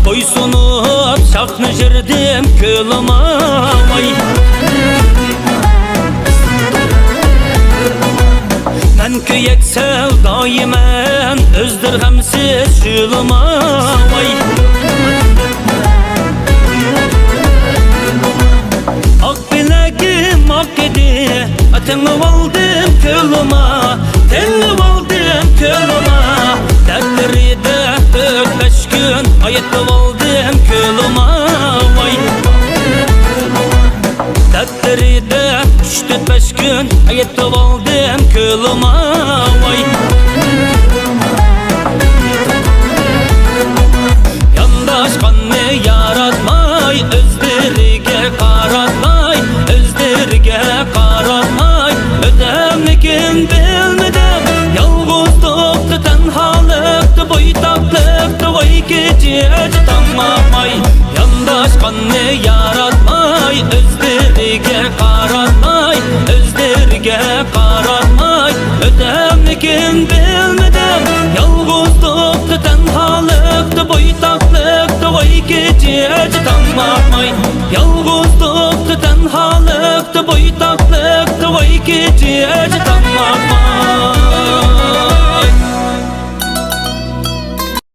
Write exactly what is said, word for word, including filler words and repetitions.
بويسۇنۇپ شاخنى يىردىم كۆلىما ۋاي. مەن كۆيەك سەۋدايىمەن، ئۆزدۈر غەمسىز شۆلىما ۋاي. ئاق بىلەكىم ئاق ئىدى، تېڭىۋالدىم كۆلىما، تېڭىۋالدىم كۆلىما. دەردلىرىدە تۆت-بەش كۈن ئايتىۋالدىم كۆلىما ۋاي. دەردلىرىدە ئۈچ-تۆت-بەش كۈن ئايتىۋالدىم كۆلىما ۋاي. يانداشقاننى ياراتماي، ئۆزلىرىگە قاراتماي، ئۆزلىرىگە قاراتماي، ئۆتەممىكىن بىلمىدىم. يالغۇزلۇقتا، تەنھالىقتا، بويتاقلىقتا، ۋاي كېچىچە تاڭ ئاتماي. يانداشقاننى ياراتماي، ئۆزلىرىگە قاراتماي، ئۆزلىرىگە قاراتماي، ئۆتەممىكىن بىلمىدىم. يالغۇزلۇقتا، تەنھالىقتا، بويتاقلىقتا، ۋاي كېچىچە تاڭ ئاتماي. يالغۇزلۇقتا، تەنھالىقتا، بويتاقلىقتا، ۋاي كېچىچە تاڭ ئاتماي.